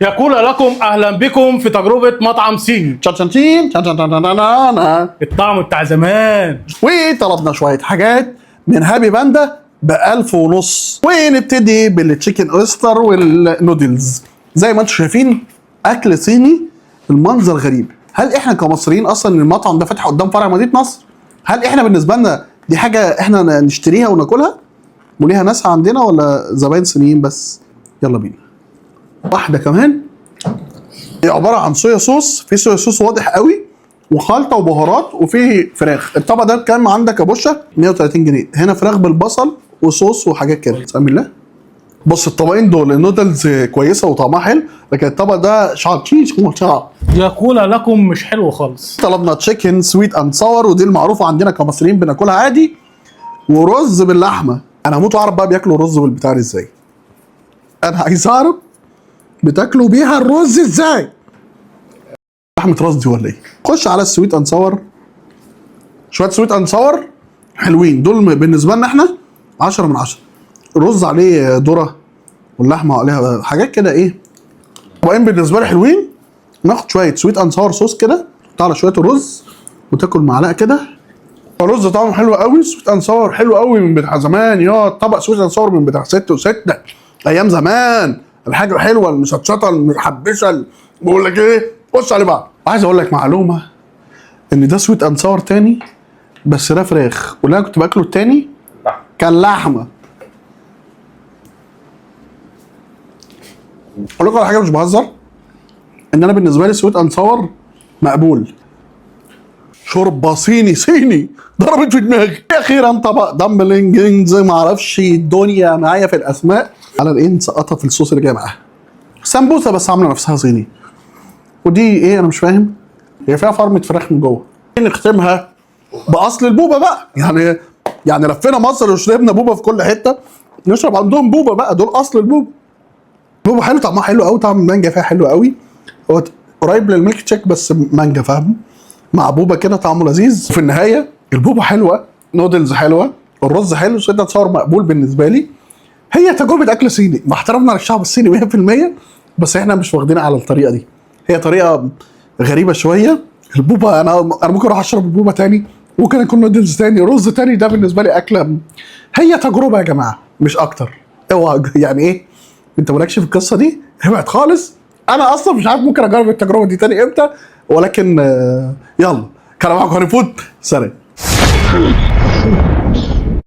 يقول لكم اهلا بكم في تجربه مطعم صيني. الطعم بتاع زمان. وطلبنا شوية حاجات من هابي باندا ب1500. ونبتدي بال chicken oyster وال noodles. زي ما انتم شايفين اكل صيني، المنظر غريب. هل احنا كمصريين اصلا المطعم ده فاتح قدام فرع مدينة نصر؟ هل احنا بالنسبة لنا دي حاجة احنا نشتريها وناكلها وليها ناس عندنا ولا زباين صينيين بس؟ يلا بينا. واحدة كمان هي عبارة عن soya sauce، في soya sauce واضح قوي وخلطه وبهارات وفيه فراخ. الطبق ده بكام عندك يا بوشه؟ 130 جنيه. هنا فراخ بالبصل وصوص وحاجات كده. بسم الله. بص الطبقين دول النودلز كويسة وطعمها حلو، لكن الطبق ده شاطشيش. يقول لكم مش حلو خالص. طلبنا chicken sweet and sour، ودي المعروفة عندنا كمصريين بناكلها عادي، ورز باللحمه. انا هموت واعرف بقى بياكلوا رز بالبتاع دي ازاي. انا عايز اعرف بتاكلوا بيها الرز ازاي؟ لحمه راس دي ولا ايه؟ خش على ال sweet and sour. شوية sweet and sour حلوين دول بالنسبة لنا احنا 10 من 10. الرز عليه ذره واللحمة عليها حاجات كده. ايه طبقين بالنسبة لي حلوين. ناخد شوية sweet and sour sauce كده، تحط على شوية الرز وتاكل معلقه كده. الرز طعمه حلو قوي، sweet and sour حلو قوي من بتاع زمان. يا طبق sweet and sour من بتاع ست وستة ايام زمان، الحاجة الحلوة المشطشطه المحبشه. بقول لك ايه، بص عليه بقى. عايز اقول لك معلومة ان ده sweet and sour تاني بس ده فراخ، واللي انا كنت باكله التاني كان لحمه. اقول لكم على حاجة مش بهزر، ان انا بالنسبة لي sweet and sour مقبول. شوربة صيني صيني ضربت في دماغي. اخيرا طبق dumplings، ما اعرفش الدنيا معايا في الاسماء على الايه، نسقطها في الصوص اللي جاي معاها. سمبوسة بس عامله نفسها صيني. ودي ايه انا مش فاهم، هي فيها فرمه فراخ من جوه. نختمها باصل البوبا بقى، يعني لفينا مصر وشربنا بوبا في كل حتة، نشرب عندهم بوبا بقى، دول اصل البوبا. بوبا حلو، طعمها حلو قوي، طعم المانجا فيها حلو قوي. هو قريب للميلك تشيك بس مانجا، فاهم؟ مع بوبا كده طعمه لذيذ. في النهاية البوبا حلوة، نودلز حلوة، الرز حلو، sweet and sour مقبول بالنسبة لي. هي تجربه اكل صيني مع احترامنا للشعب الصيني 100%، بس احنا مش واخدين على الطريقة دي، هي طريقه غريبة شوية. البوبا انا ممكن اروح اشرب البوبا تاني، ممكن اكل نودلز تاني، رز تاني. ده بالنسبة لي اكله، هي تجربه يا جماعة مش اكتر. اوعى يعني ايه انت مالكش في القصة دي، ابعد خالص. انا اصلا مش عارف ممكن اجرب التجربة دي تاني امتى، ولكن يلا كان معاكم هاني فود، سلام.